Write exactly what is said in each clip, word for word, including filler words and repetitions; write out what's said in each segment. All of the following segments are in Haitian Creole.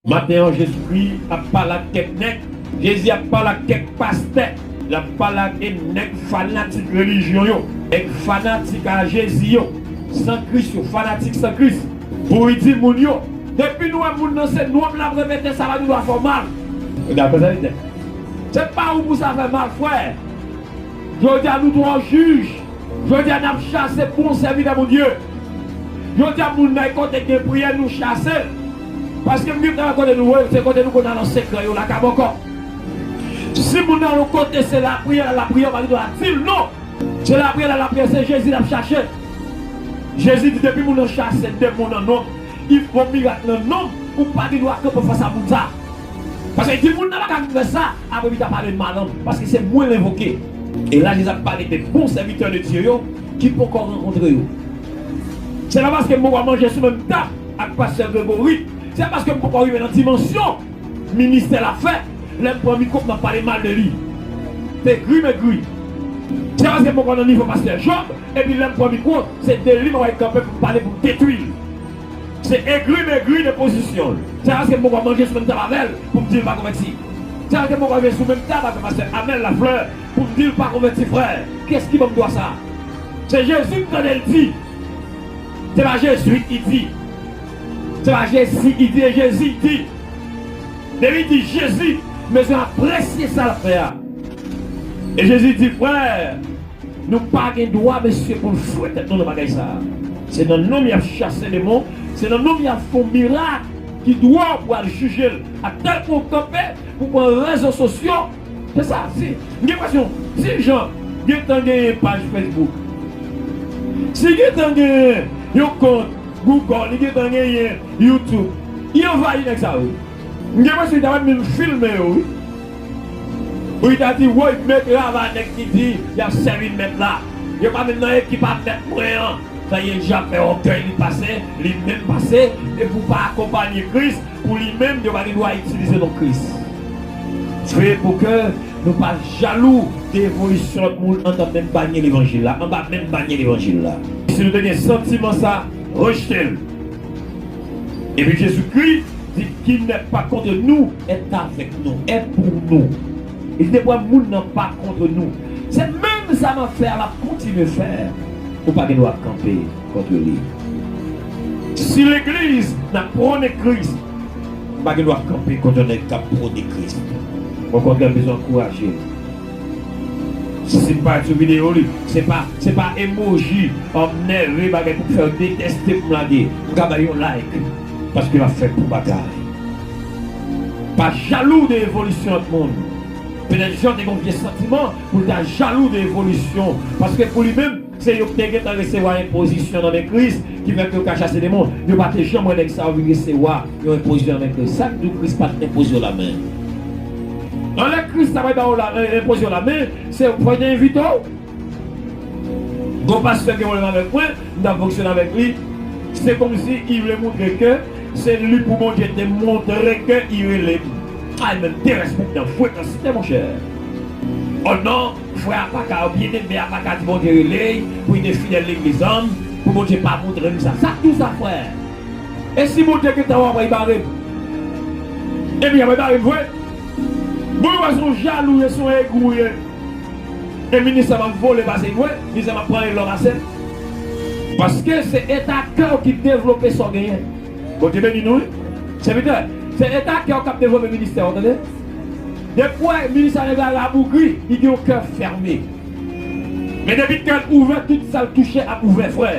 Maten an, Jezikri ap pale ak kèk nèg. Jezi ap pale ak kèk pastè. L ap pale ak nèg fanatik relijyon yo, nèg fanatik a Jezi yo, san Kris yo, fanatik san Kris. Pou li di moun yo, depi nou wè moun nan se nonm l ap repete, sa pa gen dwa fè w mal. Gade sa li di. Se pa ou pou sa fè mal, frè. Jodi a nou twò jij. Jodi a n ap chase bon sèvitè Bondye. Jodi a moun nan kote gen priyè nou chase l. Paske m gen tan kote nou wè se kote nou konn al an sekrè yo lakay bòkò. Si moun nan yon kote se lapriyè la lapriyè, ou pa gen dwa di l non. Se lapriyè la lapriyè, se Jezi l ap chache. Jezi di depi moun nan chase demon nan non m, li fè mirak nan non m, ou pa gen dwa kanpe fas a moun sa. Paske di moun nan pa ka vin fè sa, apre li ta pale mal an m, paske se mwen l envoke. E la Jezi ap pale de bon sèvitè de Dye yo ki poko rankontre yo. Se pa paske m poko manje sou menm tab ak pastè Gregory, se pa paske m poko rive nan dimansyon ministè l ap fè, lè m pran mikwo m ap pale mal de li. Se gri men gri. Se pa paske m poko nan nivo pastè Job, epi lè m pran mikwo, se de li m ap kanpe pou m pale pou m detwi l. Se egri megri de pozisyon l. Se pa paske m poko manje sou menm tab avè l pou m di l pa konvèti. Se pa paske m poko rive sou menm tab avè pastè Amel Lafleur pou m di l pa konvèti, frè. Kiyès ki ban m dwa sa? Se Jezi m tande l di. Se pa Jezi ki di. Se pa Jezi ki di, e Jezi ki di. Depi di Jezi, mesye apresye sa l ap fè a. E Jezi di, frè, nou pa gen dwa, mesye, pou n fre tèt nou nan bagay sa a. Se nan non m y ap chase demon, se nan non m y ap fè yon mirak ki dwòl pou al jije l. Ak tèl ke w kanpe pou pran rezo sosyo. Se sa, si m gen enpresyon, si Jan gentan genyen paj Facebook, si gentan genyen yon kont Google, li gentan genyen YouTube, li anvayi nèg sa yo. M gen enpresyon li ta mèt menm filme yo, wi. Pou li ta di, woy, men travay nèg ki di y ap sèvi mèt la. Yo pa menm nan ekip a mèt mwen an. Sa ye, Jan fè ògèy li pase, li menm pase, e pou pa akonpanye Kris, pou li menm, yo pa gen dwa itilize non Kris. Veye pou ke nou pa jalou de evolisyon lòt moun anba menm banyè levanjil la, anba menm banyè levanjil la. Si nou te gen santiman sa, rejte l. Epi Jezikri di, qui n'est pas contre nous est avec nous, est pour nous. Li di, pou moun nan pa kont nou. Se menm sa m ap fè a, m ap kontinye fè. Ou pa gen dwa kanpe kont li. Si legliz nan pwone Kris, m pa gen dwa kanpe kont yon nèg k ap pwone Kris. Okontrè, m bezwen ankouraje l. Si m parèt sou videyo li, se pa, se pa emoji, um, nève, bagay pou fè yo deteste pou m lage. M ka bay yon like, paske l ap fè bon bagay. Pa jalou de evolisyon lòt moun. Petèt Jan te gen yon vye santiman pou l ta jalou de evolisyon, paske pou li menm, se yo ki te gentan resevwa yon pozisyon nan men Kris, ki fè ke yo ka chase demon. Yo pa te janm wè nèg sa yo vin resevwa yon enpozisyon nan men Kris. Sa k di w Kris pa t enpoze w lamen? Anlè Kris ta pral ba w la, enpoze w lamen, se fò l te envite w. Gon pastè gen pwoblèm avèk mwen, m t ap fonksyone avèk li. Se kòmsi li vle montre ke se li pou Bondye te montre ke li rele m. Ay, men m te rès bouk nan frekansite, monchè. O non, frè a pa ka, byeneme a pa ka di Bondye rele l pou li te fidèl legliz an, pou Bondye pa montre m sa. Sa k di w sa, frè? E si Bondye gentan wè w, apre li bare m? Epi apre li bare m vre? Bon, ou wè se yon jalou ye, se yon egou ye. E ministè m ap vole pase l vre, ministè m ap pran elò pase l. Paske se eta kè w ki devlope sa w genyen. Bondye beni nou, wi. Sèvitè, se eta kè w k ap devlope ministè w, tande. Depi w wè ministè nèg la rabougri, li gen yon kè fèmen. Men depi kè l ouvè, tout sa l touche ap ouvè, frè.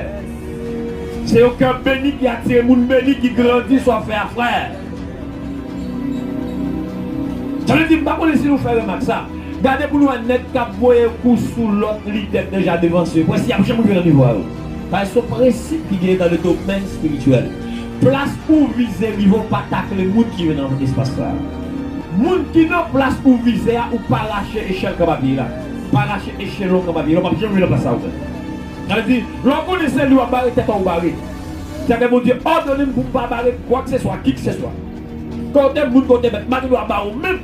Se yon kè beni ki atire moun beni ki grandi sa w ap fè a, frè. Sa vle di, m pa konnen si nou fè remak sa. Gade pou nou wè nèg k ap voye kou sou lòt lidè k deja devanse yo. Pou wè si y ap janm rive nan nivo a yo. Paske se yon prensip ki genyen dans le domaine spirituel. Plas ou vize rive, w pa takle moun ki rive nan espas la. Moun ki nan plas ou vize a, ou pa rache echèl kanpapye la. Pa rache echelon kanpapye la, w p ap janm rive nan plas sa ou menm. Sa vle di, lè w konnen se li w ap bare, tèt ou bare. Sa fè Bondye òdone m pou m pa bare kwakseswa, kikseswa. Kote moun, kote bèt, m pa gen dwa ba ou menm.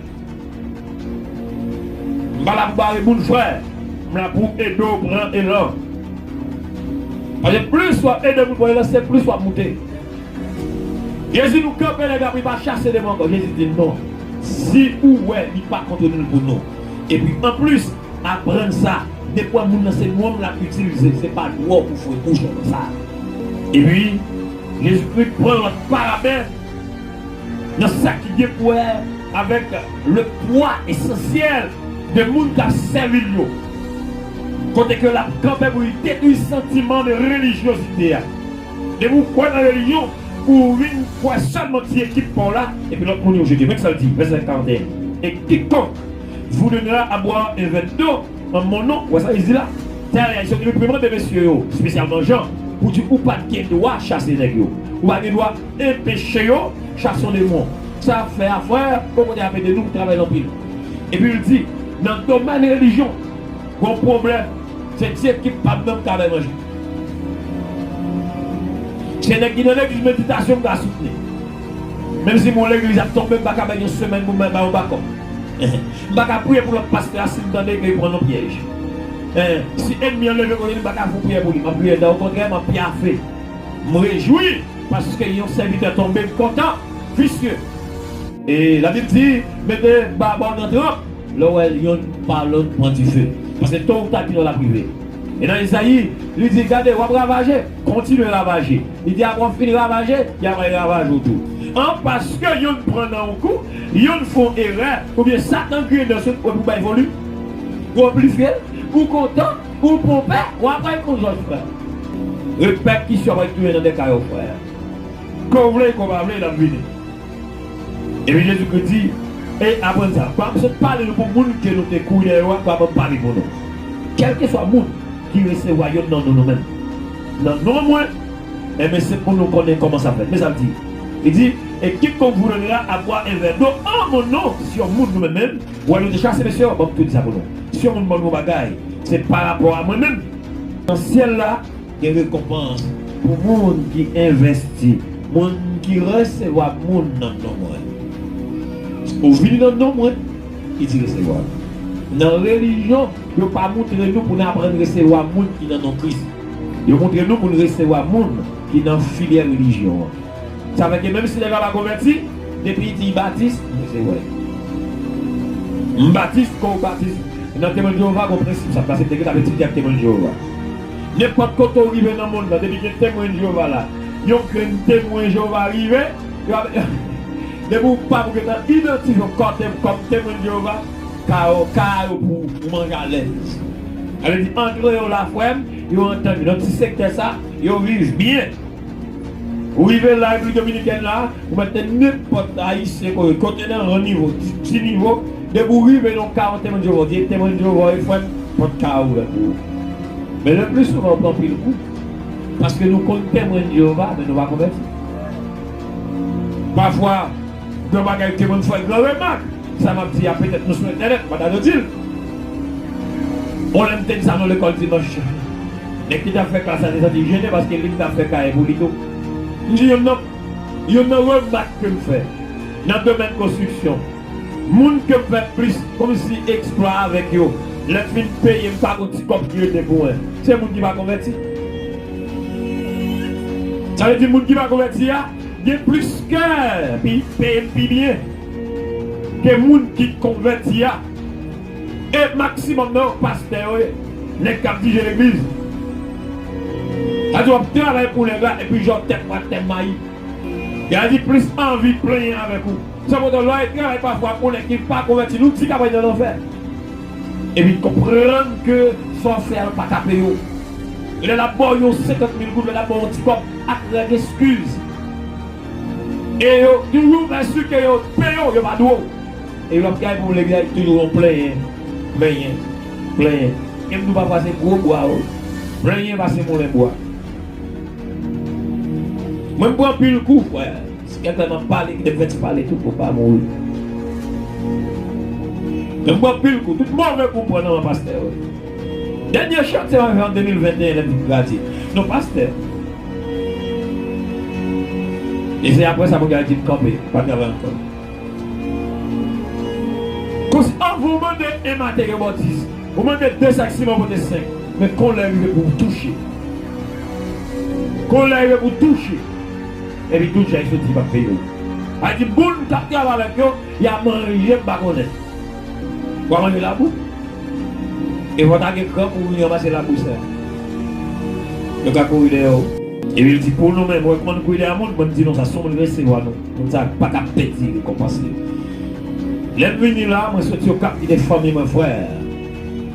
M pa la pou bare moun, frè. M la pou ede w pran elan. Paske plis w ap ede moun pran elan, se plis w ap moute. Jezi, nou kanpe, nèg la, pou li pa chase demon ankò. Jezi di non. Si ou wè li pa kontre nou, l pou nou. Epi anplis, aprann sa, depi w wè moun nan se nonm l ap itilize, se pa dwa w pou frekouch nan sa. Epi Jezikri pran lòt parabèl nan sa ki gen pou wè avèk le pwa esansyèl de moun k ap sèvi l yo. Kote ke l ap kanpe pou li detwi santiman de relijyozite a. Depi w kwè nan relijyon, ou vin kwè sèlman ti ekip pa w la, epi lòt moun yo jete. Men sa l di, vèsè karant e en. Et quiconque vous donnera à boire un verre d'eau en mon nom, ou wè sa Jezi di la? Tè a, li sot reprimande mesye yo, espesyalman Jan, pou di ou pa t gen dwa chase nèg yo. Ou pa gen dwa anpeche yo chase yon demon. Sa ap fè a, frè, bon Bondye ap ede nou travay l anpil. Epi l di, nan domèn relijyon, gon pwoblèm, se ti ekip pa m nan m ka bay manje. Se nèg ki nan legliz meditasyon m ka soutni. Menm si m yon legliz ap tonbe, m pa ka bay yon semèn pou m bay yon bakòp. M pa ka priye pou lòt pastè a si m tande ke li pran nan pyèj. Si ènmi an leve kont li, m pa ka fè yon priyè pou li. M ap priye dan okontrè, m ap pyafe. M rejwi paske yon sèvitè tonbe, m kontan. Visye. E Labib di, mete baba w nan tranp lè w wè yonn pa lòt pran dife. Paske to ou ta ki lè l ap rive. E nan Ezayi, li di, gade, w ap ravaje, kontinye ravaje. Li di, apre w fin ravaje, y ap al ravaje w tou. An, paske yonn pran nan yon kou, yonn fè yon erè, oubyen Satan griyen dan sou ou pou bay volim, ou anplifye l, ou kontan, ou ponpe, w ap al konn zòt frè. Repèkisyon ap al tounen nan de ka yo, frè. Ke w vle, ke w pa vle, l ap vini. Epi Jezikri di, e aprann sa. Bon, m sot pale nou pou moun ke nou te kouri dèyè yo a, bon, m pale pou nou. Kèlkeswa moun ki resevwa yonn nan nou, nou menm, nan non mwen, enben, se pou nou konnen kòman sa fèt. Men sa l di. Li di, et quiconque vous donnera à boire un verre d'eau en mon nom, si yon moun nou menm menm, wè nou te chase mesye yo, bon, m tou di sa pou nou. Si yon moun ban nou yon bagay, se pa rapò a mwen menm. Nan syèl la, gen rekonpans pou moun ki envesti, moun ki resevwa moun nan non mwen. Ou vini nan non mwen, li di resevwa. Nan relijyon, yo pa montre nou pou n aprann resevwa moun ki nan non Kris. Yo montre nou pou n resevwa moun ki nan filyè relijyon an. Sa vle di, menm si nèg la pa konvèti, depi li di li batis, m resevwa l. M batis, kon w batis. Nan Temwen Jewova, gon prensip sa, paske m te gentan ap etidye ak Temwen Jewova. Nenpòt kote w rive nan mond lan, depi gen Temwen Jewova la, yon grenn Temwen Jewova rive, yo ap, depi w pa pou gentan idantifye w kòm Tem-, kòm Temwen Jewova, ka yo, ka yo pou ou manje alèz. Sa vle di, antre yo la, frè m, yo antann yo. Nan ti sektè sa, yo viv byen. Ou rive la Repiblik Dominikèn la, ou mèt te nenpòt Ayisyen kote, kote nan gran nivo, ti, ti nivo, depi ou rive nan yon ka, yon Temwen Jewova, ou di, Temwen Jewova, wi, frè m, pòt ka a ouvè pou ou. Men le pli souvan, ou pran anpil kou. Paske nou konn Temwen Jewova, men nou pa konvèti. Pafwa, gran bagay ke moun fè, gran remak. Sa m ap di a, petèt nou sou entènèt, m pa ta dwe di l. Bon, lè m te di sa nan lekòl dimanch, nèg ki t ap fè klas la te santi l jennen paske li t ap fè kay pou li tou. M di youn nan, youn nan remak ke m fè nan domèn konstriksyon, moun ke m fè plis kòmsi eksplwa avèk yo, lè m fin peye, m pa gon ti kòb ki rete pou mwen. Se moun ki pa konvèti. Sa vle di moun ki pa konvèti a, gen plis kè, pi peye m pi byen ke moun ki konvèti a. E maksimòm nan yo, pastè yo ye, nèg k ap dirije legliz. Sa di w ap travay pou nèg la, epi jan w tèt mwen tèt mayi. Y a di plis anvi plenyen avèk ou. Sa pòtan lè w al travay pafwa pou nèg ki pa konvèti, nou di k ap al nan lanfè. Epi konprann ke sa w fè a yo pa ka peye w. Lè l ap ba w yon senkant mil goud, lè l ap ba w yon ti kòb, ak règ eskiz. E yo toujou fè si ke yo peye w, yo pa dwe w. E lòt kay pou legliz la, toujou yon plenyen, plenyen, plenyen. E m di w pafwa se gwo bwa, wi. Plenyen pase moulen bwa. Mwen m pran anpil kou, frè. Si kèk lè m ap pale, kite m fè ti pale tou pou m pa mouri. Mwen m pran anpil kou. Tout move kou m pran nan men pastè, wi. Dènye chante mwen fè an de mil venteyen, lè m vin gradye. Non, pastè. E se apre sa, Bondye di m kanpe, pa travay ankò. Kòmsi anvan w mande en materyo bò dis, ou mande de sak siman pote senk. Men kon lè rive pou w touche. Kon lè rive pou w touche. Epi tout jan y soti, m ap peye w. Sa vle di, moun k ap travay avèk yo, y a manje, m pa konnen. W a manje labou. E fò w ta gen kran pou w vin ranmase labou sa. Yo ka kouri dèyè w. Epi l di, pou nou menm, w wè kòman nou kouri dèyè moun? Mwen, m di, non, sa se yon moun resevwa nou. Moun sa pa ka pèdi rekonpans li. Lè m vini la, mwen soti Okap kite fanmi mwen, frè.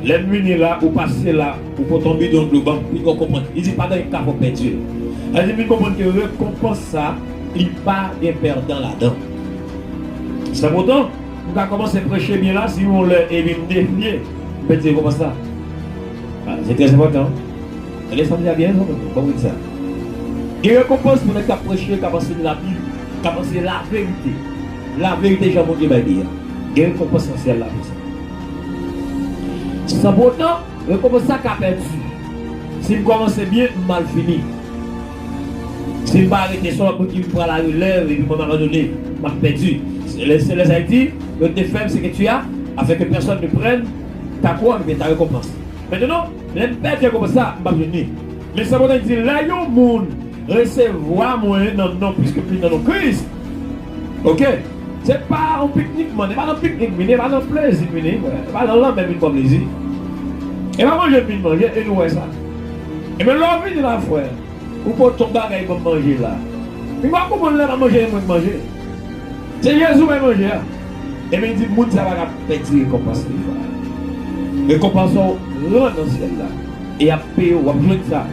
Lè m vini la, ou pase la, ou pote yon bidon dlo ban m, pou w konprann. Li di, pa gen anyen k ka fè w pèdi l. Sa vle di, m vin konprann ke rekonpans sa, li pa gen pèdan ladan. Sepandan, m ka kòmanse preche byen la, si yon lè, epi m defye, m pèdi rekonpans sa. Ah, se trè enpòtan. Tande sa m di a byen, non, non, non, konprann sa. Gen rekonpans pou nèg k ap preche, k ap anseye Labib, k ap anseye laverite. Laverite jan Bondye bay li a. Gen rekonpans nan syèl la pou sa. Sepandan, rekonpans sa ka pèdi. Si m kòmanse byen, m mal fini. Si m pa rete, se yon lòt moun ki pran larelèv, epi mwen m abandone, m ap pèdi. Se lè, se lè sa l di, ne te ferme ce que tu as, afin que personne ne prenne ta couronne, oubyen ta récompense. Mentnan, lè m pèdi rekonpans sa, m p ap jwenn li. Men sepandan, li di, lè yon moun resevwa mwen nan non, piske m vin nan non Kris, oke, se pa yon piknik, man, e pa nan piknik m vini, e pa nan plezi m vini, frè. E pa nan lanmè m vin pran plezi. E pa manje m vin manje, e nou wè sa. Ebyen, lè w vini la, frè, ou pote yon bagay ban m manje la. M pa konprann lè m ap manje, e mwen k manje. Se Jezi bay manje a. Ebyen, li di, moun sa pa ka pèdi rekonpans li, frè. Rekonpans ou rann nan syèl la. E y ap peye w, w ap jwenn sa.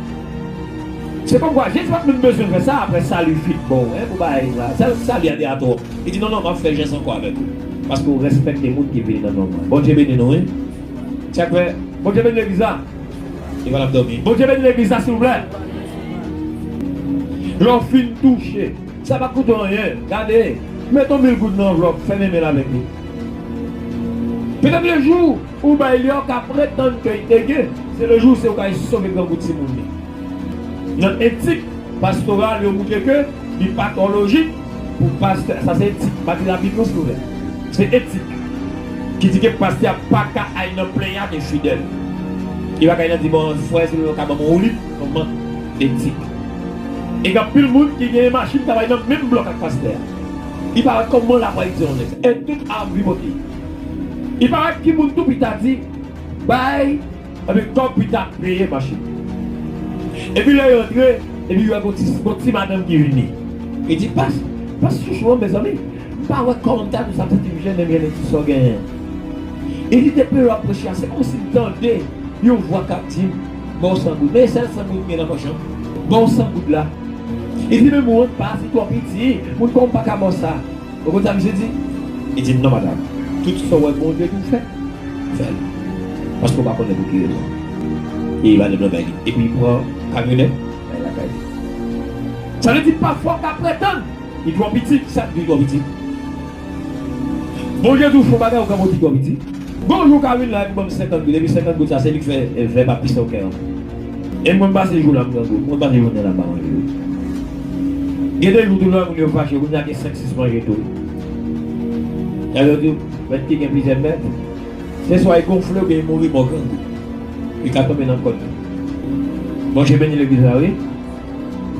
Se kòmkwa, Jezi pa t menm bezwen fè sa apre sali fin bon, hein, pou bagay la. Sa, sali a te atò. Li di, non, non, m ap fè jès ankò avèk ou. Paske w respekte moun ki vini nan non mwen. Bondye beni nou, wi. Sa k fè, Bondye beni legliz la. Li pa t ap dòmi. Bondye beni legliz la, silvouplè. Lè w fin touche, sa pa koute w anyen. Gade, met yon mil goud nan anvlòp, fèmen men l avèk li. Petèt le jou ou bay li a, w ka pretann ke li te gen. Se le jou se ou ka sove grangou timoun li. Nan etik pastoral, yo moutre ke li pa twò lojik pou pastè, sa se etik, m pa di Labib non, silvouplè. Se etik ki di ke pastè a pa ka al nan plenyen ak enfidèl. Li pa ka al nan di, bon, frè, si w ka ban m yon woulib, kòman etik. E gen anpil moun ki genyen machin, travay nan menm blòk ak pastè a. Li pa wè kòman l ap pral di yon nèg sa. E tout a ap vivote. Li pa wè ki moun tou pita di, bay Anben, kòb pita peye machin. Epi lè yo antre, epi yo wè gon ti, gon ti madanm ki vini. Li di, pas, pas chouchou an, mezanmi. M pa wè kòman m ta dous ap santi m jèn, menm jèn ti sa w genyen. Li di, depi lè w ap preche a, se kòmsi m tande yon vwa k ap di m, ba w san goud. Men sèl san goud m gen nan pòch lan. Ba w san goud la. Li di, men mwen pa, se twò piti. Moun kòm m pa ka ba w sa. Ou konn sa misye di? Li di, non, madanm, tout sa w wè Bondye di w fè, fè l. Paske w pa konnen pou ki rezon. E li ba nèg lan bay li. Epi li pran kamyonèt, l al lakay li. Sa vle di, pafwa w ka pretann li twò piti, sa k di w twò piti. Bondye di w fè yon bagay, ou ka montre twò piti. Gon jou w ka vin la epi ban m senkant goud, epi senkant goud sa, se li k fè, eh, fè m ap pise yon kè ankò. E mwen, m pase jou la, m grangou. Mwen pase jounen la, m pa manje tou. Gen de jou tou lè moun yo fache, kounye a gen senk, sis manje tou. Sa vle di, mèt ki gen plizyè mèt, se swa li gonfle oubyen li mouri mò grangou. Li ka tonbe nan kòd li. Bondye beni legliz la, wi.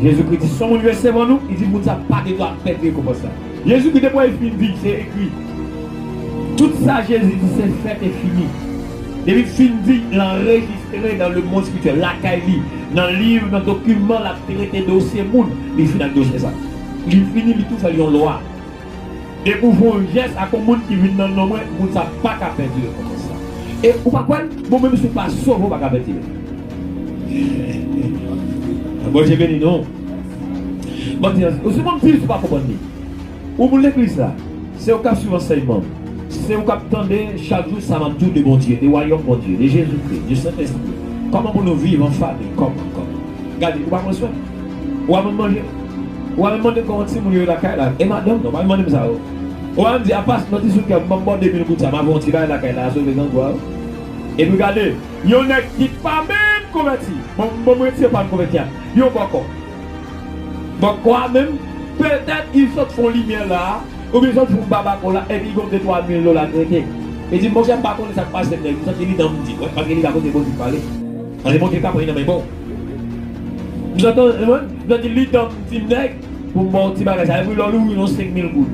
Jezikri di, si yon moun resevwa nou, li di moun sa pa gen dwa pèdi rekonpans la. Jezikri, depi w fin di, se ekri. Tout sa Jezi di, se fèt e fini. Depi l fin di, l anrejistre nan lemonn espirityèl, lakay li, nan liv, nan dokiman, l ap trete dosye moun, li fin ak dosye sa. Li fini, li tou fè l yon lwa. Depi w fè yon jès ak yon moun ki vin nan non mwen, moun sa pa ka pèdi rekonpans sa. E ou pa kwè l? Bon, menm si w pa sove, w pa ka pèdi l. Bondye beni nou. Bondye, ou si mwen m di, si w pa konprann li. Ou moun legliz la, se ou k ap swiv ansèyman m. Se ou k ap tande chak jou sa m ap di w de Bondye, de wayòm Bondye, de Jezikri, de Sentespri. Kòman pou nou viv an fanmi, kòman, kòman. Gade, ou pa pran swen. Ou pa menm manje. Ou pa menm mande kòman timoun yo lakay la. E madanm, non, pa menm mande m sa yo. Ou pa menm di, apa, nan ti sou kè m, ban m bò de mil goud sa, m ap fè yon ti bagay lakay la, sove grangou a. Epi gade, yon nèg ki pa menm konvèti. Bon, bon, mwen retire pa m konvèti a. Yon bòkò. Bòkò a menm, petèt li sot fè yon limyè la, oubyen sot fè yon babako la, epi gon de twa mil dola k rete. Li di, monchè, m pa konnen sa k pase nèg, m santi li dan m di, wè, paske li la kote Bondye pale. Paske Bondye ka pran li nan men bon. M santi, m santi li dan m di nèg, pou m ba w ti bagay sa. Epi lè w louvri yon senk mil goud.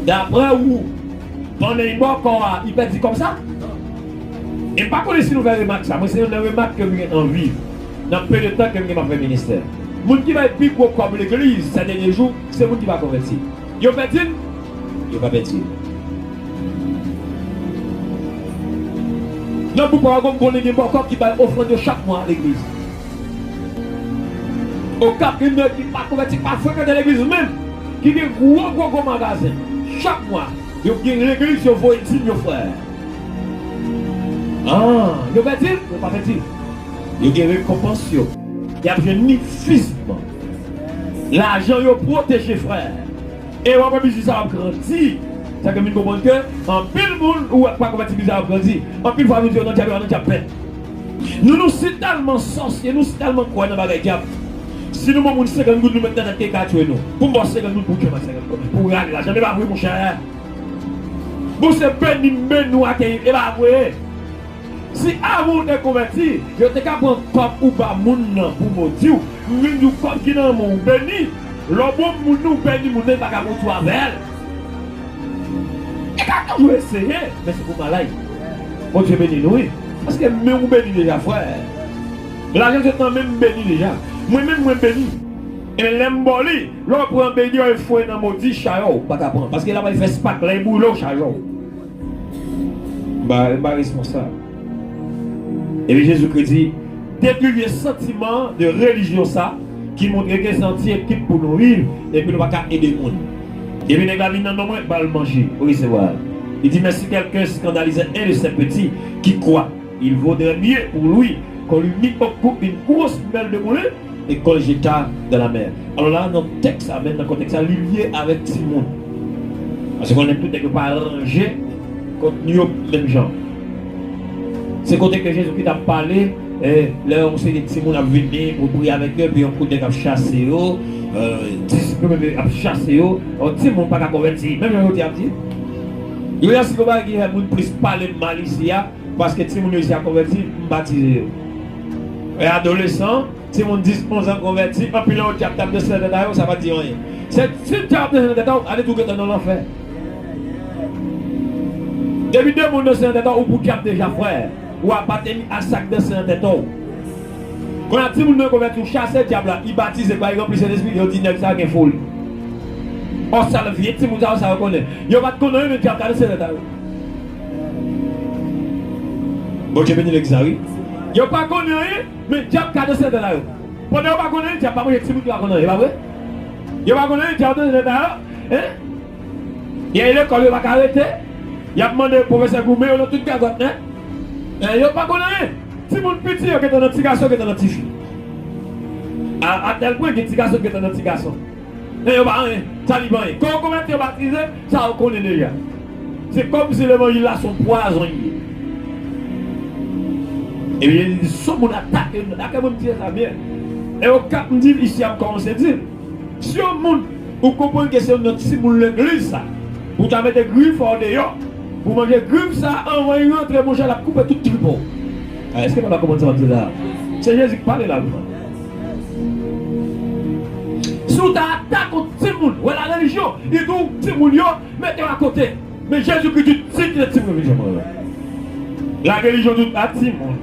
Daprè ou, pandan li ba w kò a, li pèdi kòb sa? E m pa konnen si nou fè remak sa. Mwen, se youn nan remak ke m gen anvi, nan pe de tan ke m gen m ap fè ministè. Moun ki bay pi gwo kòb legliz, sè dènye jou, se moun ki pa konvèti. Yo pèdi l? Yo pa pèdi l. Nan bouk Paragon, m konnen gen bòkò ki bay ofrann yo chak mwa legliz. Okap, gen nèg ki pa konvèti, pa frekante legliz menm, ki gen gwo, gwo, gwo magazen. Chak mwa, yo gen legliz, yo voye dim yo, frè. Ah, yo pèdi l? Yo pa pèdi l. Yo gen rekonpans yo. Y ap jwenn li fizikman. Lajan yo pwoteje, frè. E w ap wè biznis sa ap grandi. Sa ke m vin konprann ke anpil moun ou wè k pa konvèti biznis sa ap grandi. Anpil fwa nou di yo nan dyab, yo nan dyab pèt. Nou, nou si tèlman sòsye, nou si tèlman kwè nan bagay dyab. Si nou ban moun senkant goud, nou met nan tèt ke ka tchwe nou. Pou m ba w senkant goud pou w tchwe m ak senkant goud. Pou w rale lajan, men pa vre, monchè. Bon, se beni m beni w akeyi, e pa vre. Si avan w te konvèti, yo te ka pran kòb ou ba moun nan pou modi w, m vin di w kòb ki nan men w beni. Lè w bon moun nan, ou beni moun nan, li pa ka modi w avè l. Li ka toujou eseye, men se pou malay. Bondye beni nou, wi. Paske men w beni deja, frè. Lajan sot nan men m beni deja. Mwen menm, mwen beni. E lè m ba w li, lè w pran beni, w fwe nan modi, chayè w pa ka pran. Paske l ap al fè spak, lè l boule w, chayè w. M pa, m pa responsab. Epi Jezikri di, detribye santiman de relijyon sa ki montre ke se yon ti ekip pou nou viv, epi nou pa ka ede moun. Epi nèg la vin nan non mwen, ba l manje, ou resevwa l. Li di, mais si quelqu'un scandalise un de ces petits qui croit, il vaudrait mieux pour lui qu'on lui mit au cou une grosse mêle de moulin et qu'on le jeta dans la mer. Alò la, nan tèks sa, menm nan kontèks sa, li lye avèk timoun. Paske konnen tout nèg yo pa ranje kont yo menm jan. Se kote ke Jezikri t ap pale, eh, lè yon seri de timoun ap vini pou priye avèk yo, epi yon kout nèg ap chase yo, eh, disip yo menm ap chase yo, yon timoun pa ka konvèti, menm jan yo te ap di. Yo di, si gon bagay ki fè moun plis pale m mal isi a, paske timoun yo isi a konvèti, m batize yo. E adolesan, timoun dis, onz an konvèti, anpil nan yo dyab t ap danse nan tèt a yo, sa pa di anyen. Se si dyab ap danse nan tèt a w, ale tou gentan nan lanfè. Depi de moun danse nan tèt a w, ou pou dyab deja, frè. Ou apateni a sa k danse nan tèt a w. Kounye a timoun nan konvèti, ou chase dyab la, li batize, ba li ranpli Sentespri, yo di nèg sa gen foli. Ò, sa l vye timoun sa yo, sa yo konnen. Yo pa t konn anyen, men dyab ka danse nan tèt a yo. Bondye beni legliz la, wi. Yo pa konn anyen, men dyab ka danse nan tèt a yo. Pandan yo pa konn anyen, dyab pa manje timoun ki pa konn anyen, pa vre? Yo pa konn anyen, dyab danse nan tèt a yo. Hein? Y a lekòl, yo pa ka rete. Y ap mande pwofesè goumen yo nan tout gagòt nèt. Eh, yo pa konn anyen. Timoun piti yo gentan nan ti gason, gentan nan ti fi. A, a tèl pwen gen ti gason gentan nan ti gason. Men yo pa anyen. Sa li pa anyen. Kan yo konvèti, yo batize, sa yo konnen deja. Se kòmsi levanjil la se yon pwazon li ye. Ebyen, li di, si yon moun atake m, atake mwen, m tire sa byen. E Okap, m di l isi a, m kòmanse di l. Si yon moun, ou konprann ke se youn nan timoun legliz sa, pou ta mete grif ou deyò, pou manje grif sa, anvan li rantre, monchè, l ap koupe tout trip ou. A, èske papa konprann sa m ap di la? Se Jezi k pale la, wi. Si w ta atake yon timoun, wè la relijyon, li di w timoun yo, mete yo akote. Men Jezikri di, di kite timoun vin jwenn mwen. Larelijon tout a timoun.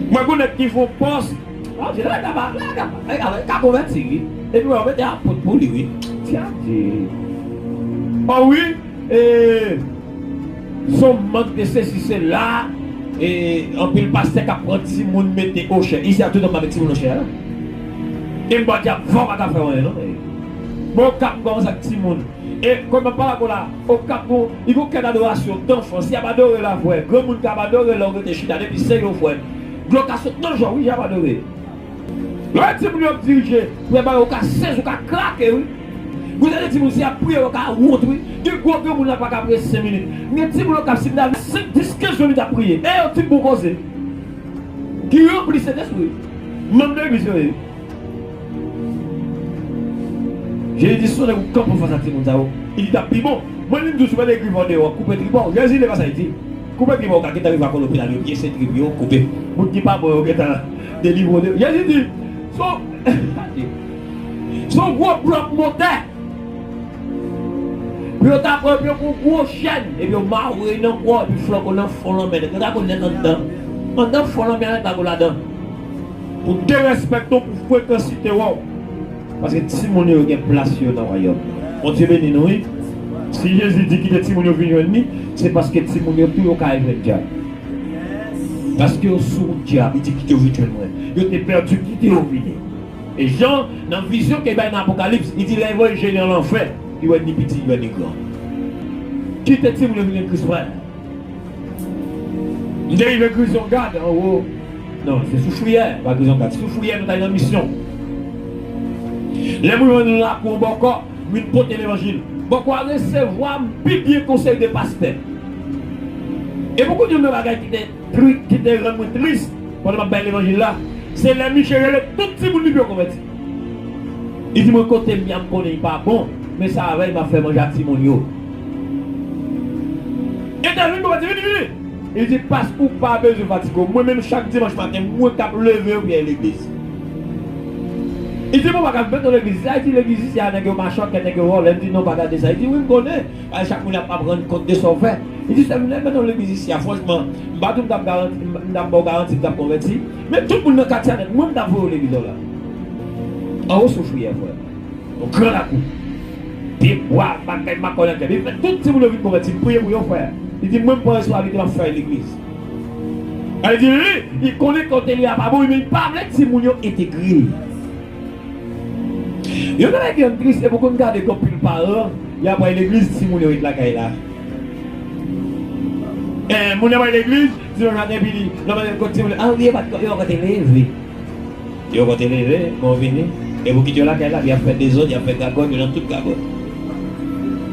Mwen konnen ki fè yon pòs. Ah, se la, la, la, la, la, ka konvèti, wi. Epi, wè, mete apot pou li, wi. Ti a di. Oh, wi. E, son mank de sesi, sela. E, anpil pastè k ap pran timoun mete ochè. Isi a tout moun avèk timoun ochè, la. E m pa di ap fò, pa ka fè anyen, non. Bon, k ap kòmanse ak timoun. E kòm m ap pale ak ou la, Okap gon, li gon kè dadorasyon danfans, y ap adore la, frè. Granmoun k ap adore lè w rete chita, depi se yo, frè. Dlo ka sot nan je w, wi, y ap adore. Lè w wè timoun yo ap dirije, frè, bagay ou ka sezi, ou ka krake, wi. Gon de timoun, si y ap priye, yo ka wont, wi. Gen gwo granmoun la pa ka priye senk minit. Men timoun yo k ap sib nan senk, dis, kenz minit ap priye. E yo ti bon koze. Ki ranpli Sentespri. Manm de legliz yo ye. Jezi di, si w nèg ou kanpe anfas a timoun sa yo, li di t ap pi bon. Mwen, li m di w, si w wè de grif ou deyò, koupe trip ou. Jezi, li pa sa, li di. Koupe trip ou, ou ka gentan rive ak yon lopital, yo pyese trip yo, koupe. Moun ki pa bon yo gentan delivre w de. Jezi di, so, Se yon gwo blòk motè. Pou yo ta pran, pou yo pran yon gwo chèn, epi yo mare nan kò, epi flanke w nan fon lanmè. Nèg yo ta konn nèg anndan. Anndan fon lanmè a, nèg ta konn ladan. Pou derespekte w, pou frekansite w. Paske timoun yo gen plas yo nan wayòm nan. Bondye beni nou, wi. Si Jezi di kite timoun yo vin jwenn li, se paske timoun yo tou yo ka al jwenn dyab. Paske yo sou wout dyab, li di kite yo vin jwenn mwen. Yo te pèdi, kite yo vini. E Jan, nan vizyon ke bay nan Apokalips, li di lè yo voye je li an lanfè, li wè ni piti, li wè ni gran. Kite timoun yo vin jwenn Kris, frè. M te rive Grizon Gad anwo. Non, se Soufriyè, pa Grizon Gad. Soufriyè, nou t al nan misyon. Lè m rive nan lakou an bòkò, m vin pote levanjil. Bòkò a resevwa m pi byen ke yon seri de pastè. E pou kounye a, yon bagay ki te tri-, ki te rann mwen tris pandan m ap bay levanjil la, se lè misye rele tout timoun li pou yo konvèti. Li di mwen, kote m ye a, m konnen li pa bon, men sa avè l, m ap fè manje ak timoun yo. Entèvyou, m konvèti, vini, vini. Li di, pastè, ou pa bezwen fatige w. Mwen menm, chak dimanch maten, mwen k ap leve yo pou y al legliz. Li di, bon, pa ka met w legliz isi a. Li di, legliz isi a, nèg yo machòkè, nèg yo vòlè. M di, non, pa gade sa. Li di, wi, m konnen. Paske chak moun ap, ap rann kont de sa w fè. Li di, sè m, lè m met w legliz isi a, franchman, m pa di w m t ap garanti, m t ap ba w garanti m t ap konvèti. Men tout moun nan katye a nèt, mwen m t ap voye w legliz la. Anwo Soufriyè, frè. Yon gran lakou. Pye bwa, bagay makònètè. Li fè tout timoun yo vin konvèti. M priye pou yo, frè. Li di, mwen, m pran responsablite, m ap fè legliz. Sa vle di, li, li konnen kote li a pa bon, men li pa vle timoun yo entegre. Youn nan bagay ki rann m tris, se pou konn gade gen anpil paran, y ap al legliz, timoun yo ret lakay la. Eh, moun nan al legliz, dimanch maten, epi li, lòt maten, kot timoun yo, ah, wi, yo pa t, yo poko te leve. Yo poko te leve, men w vini. E pou kite yo lakay la, y ap fè dezòd, y ap fè gagòt, yo nan tout gagòt.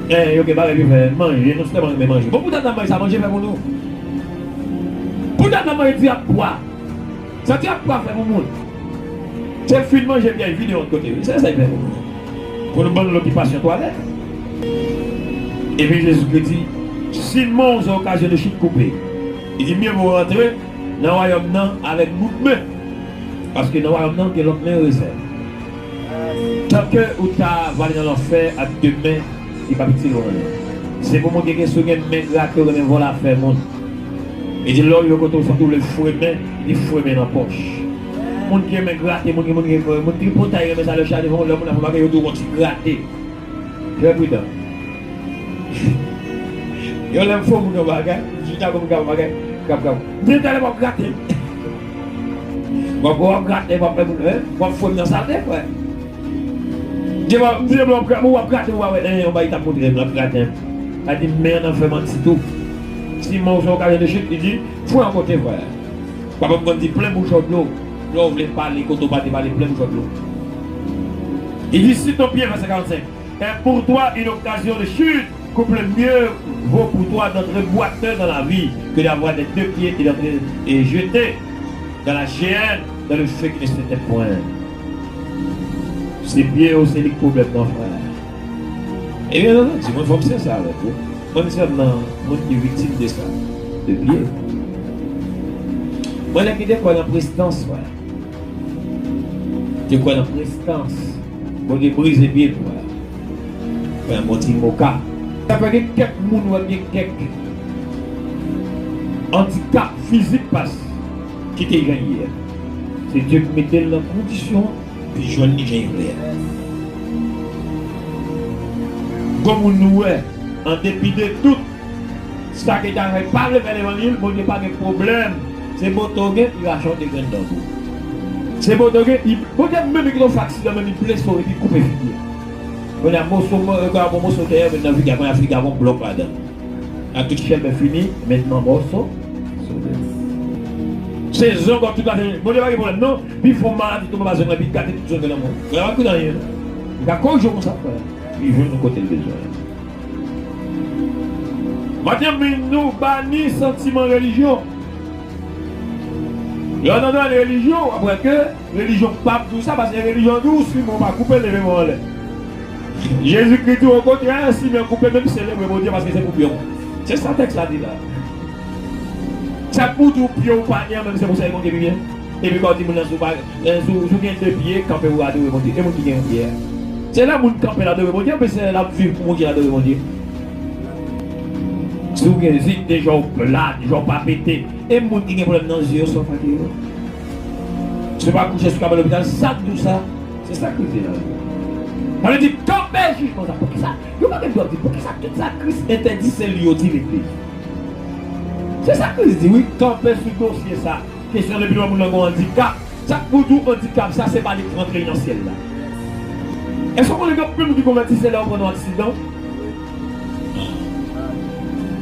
Eh, yo gen bagay pou yo fè, manje, nou sèlman renmen manje. Bon, pou dat nan manje sa, manje fè pou nou. Pou dat nan manje, di ap bwa. Sa di ap bwa fè pou moun. Se l fin manje, pyè vide yon kote, wi. Se sa l fè pou moun. Pou nou ban l lokipasyon twalèt. Epi Jezikri di, si men w se okazyon de chit, koupe. Li di, mye vo w rantre nan wayòm nan avèk bout men. Paske nan wayòm nan, gen lòt men rezève. Tanke ou ta vale nan lanfè ak de men, li p ap itil ou anyen. Se pou moun ki gen, si w gen men grate, ou renmen vòlè afè moun. Li di, lè w rive kote w santi w vle fre men, li di fre men nan pòch. Moun ki renmen grate, moun ki, moun ki, moun tripotay renmen sa, lè w chaje fè yon, lè moun ap fè bagay, yo di w gon ti grate. Trè pridan. Yon lè m fè moun yon bagay, m chita pou m ka yon bagay, krap, krap. M di, talè w ap grate m. W ap, w ap grate, w ap fè moun, hein? W ap fè m nan salte, frè. M di, w ap, m di, w ap grate, w ap grate, w ap wè, hein, yon bagay t ap montre m, l ap grate m. Sa di, men an nan fè manti tou. Si men w se okazyon de chit, li di, fwe yon kote, frè. Papa m konn di, plen bouch ou dlo. Lè w vle pale, kote w pa te pale, plen bouch ou dlo. Li di, si ton pied, vèsè karannsenk. Est pour toi une occasion de chute. Couper mieux vaut pour toi d'entrer boiteux dans la vie que d'avoir des deux pieds et d'entrer et jeté dans la géhenne, dans le feu qui ne s'éteint point. Se pye yo, se li k pwoblèm nan, frè. Ebyen, non, non, di mwen, fò m sensè avèk ou. Mwen, m se youn nan moun ki viktim de sa. De pye. Mwen, nèg ki te kwè nan prestans, frè. Te kwè nan prestans. Bondye brize pye l, frè. Frè, bon ti moka. Sa fè gen kèk moun, wè, gen kèk andikap fizik pas ki te jan ye a. Se Dye ki mete l nan kondisyon pou jwenn li jan l vle a. Gon moun nou wè, an depi de tout, sa ki ta fè pa vle fè levanjil, Bondye pa gen pwoblèm. Se bote w gen, li rache yon de grenn dan pou ou. Se bote w gen, li, Bondye menm li kite w fè aksidan, menm li blese w epi koupe figi a. Kounye a, moso, mo-, yo ka pran moso tè, yo met nan figi a, kounye a figi a gon blòk ladan. A tout chèlbè fini, mentnan moso. Se zong tout la, Bondye pa gen pwoblèm, non. Pi fò maladi tonbe pa zong la, epi gate tout zong nan mwen. Frè, pa koute anyen, non. Li ka korije w konsa, frè. Li jwenn nou kote l bezwen. Maten, men nou bani santiman relijyon. Lè w tande pale relijyon, w ap wè ke relijyon p ap di w sa, paske relijyon di w, si men w pa koupe, leve men w anlè. Jezikri di w, okontrè, si men w koupe, menm selebre Bondye, paske se pou pye w. Se sa tèks la di la. Sa k pou di w pye w pa ni an, menm se pou sèvi Bondye pi byen. Epi kò di moun nan, si w pa, eh, si w, si w gen de pye, kanpe pou adore Bondye. E moun ki gen yon pye a? Se lè moun kanpe l adore Bondye, oubyen se lè l ap viv pou Bondye l adore Bondye? Si w gen zye, jan w plat, jan w pa pete, e moun ki gen pwoblèm nan zye yo, sa w fè ak yo? Se pa kouche sou kabann lopital, sa k di w sa? Se sa Kris di nan Bib la. Sa vle di, kanpe jijman sa. Poukisa? Yo pa gen dwa di, poukisa tout sa Kris entèdi se li yo di legliz? Se sa Kris di, wi, kanpe sou dosye sa. Kesyon depi lè moun nan gen yon andikap, sa k pou di w andikap sa, se pa li k rantre nan syèl la. Èske w konnen gen anpil moun ki konvèti se lè yo pran yon aksidan?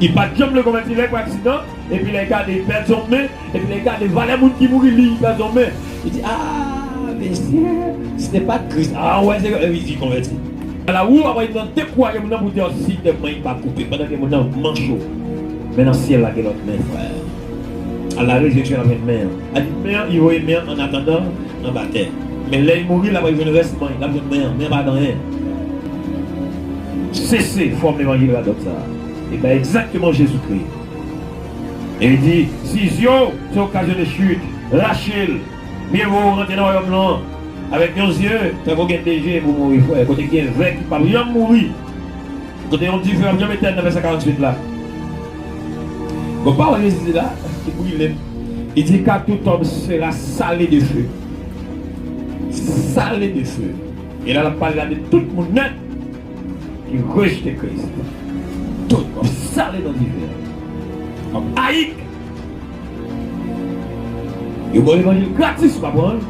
Li pa t janm vle konvèti, lè l pran aksidan, epi lè l gade, li pèdi yon men, epi lè l gade valè moun ki mouri, li pèdi yon men. Li di, ah, mesye, si se pa t Kris, ah, wè, se, epi li konvèti. La, ou ap al nan dekouraje moun nan pou di, oh, si tèt mwen pa koupe, pandan ke moun nan manch ou. Men nan syèl la, gen lòt men, frè. A la rezireksyon, l ap jwenn men an. A di, men an, li voye men an, an atandan, anba tè. Men lè li mouri, l ap jwenn rès men, l ap jwenn men an, men an pa nan anyen. Sese fòm levanjil radòt sa a. E ben, egzakteman Jezikri. E li di, si zye w se okazyon de chit, rache l. Mye vo w rantre nan wayòm lan avèk yon zye, tankou gen de je pou mouri, frè. Kote gen vè ki p ap janm mouri. Kote yon dife p ap janm etèn nan vèsè karantuit la. Gon pawòl Jezi di la, ki brile m. Li di, car tout homme sera salé de feu. Salé de feu. E la, l ap pale la de tout moun nèt ki rejte Kris. Tout, w ap sale nan dife a. W ap ayik. Yo ba w levanjil gratis, ou pa pran l.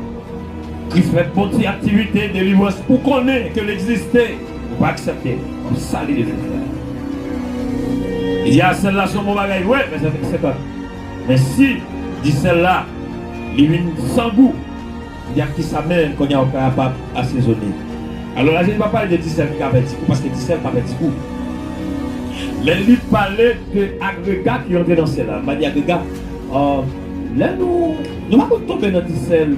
Kris fè bon ti aktivite delivrans pou konnen ke l egziste. Ou pa aksepte, w ap sale de fè. Li di a sèl la se yon bon bagay vre, men sa fè senkant. Men si disèl la, li vin san gou, li di ak kisa menm kounye a w kapab asezone. Alò la, Jezi pa pale de disèl ki ka pèdi gou, paske disèl pa pèdi gou. Men li pale de agrega ki rantre nan syèl la. M pa di agrega, euh, lè nou, nou pa konn tonbe nan disèl.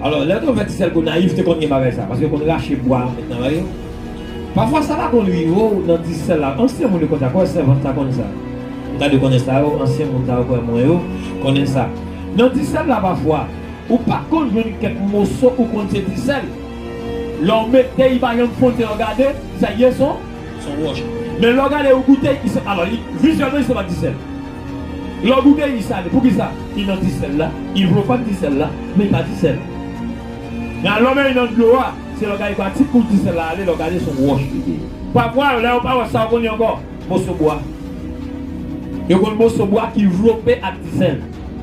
Alò, lè yo te konn fè disèl Gonayiv, te konn gen bagay sa, paske yo konn rache bwa, met nan bagay yo. Pafwa, sa pa konn rive w nan disèl la. Ansyen moun yo konn sa, kwè sèvant sa konn sa. M gade konnen sa yo, ansyen moun sa yo, kwè mwen yo, konnen sa. Nan disèl la, pafwa, ou pa konn jwenn kèk moso ou konn se disèl. Lè w mete, li pa janm fonn, lè w gade, sa ye son, son wòch. Men lè w gade, ou goute, li se, alò, li, vizyèlman, li se pa disèl. Lè w goute, li sale. Poukisa? Li nan disèl la, li vlopann disèl la, men li pa disèl. Men alò, men li nan dlo a, se lè w gade kwa ti kou disèl la ale, lè w gade, se yon wòch li ye. Pafwa, lè w pa wè sa, w konnen ankò. Moso bwa. Yo konn moso bwa ki vlope ak disèl.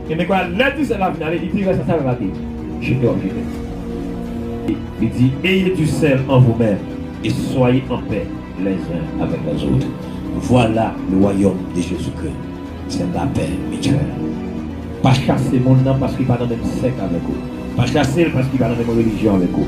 Ebyen, kwa, lè disèl la fin ale, li pi rès ansanm ak li. Jete, w ap jete. Li di, ayez du sel en vous-même et soyez en paix les uns avec les autres. Voilà le royaume de Jésus-Christ. C'est la paix mutuelle. Pa chase moun nan paske li pa nan menm sèk avèk ou. Pa chase l paske li pa nan menm relijyon avèk ou.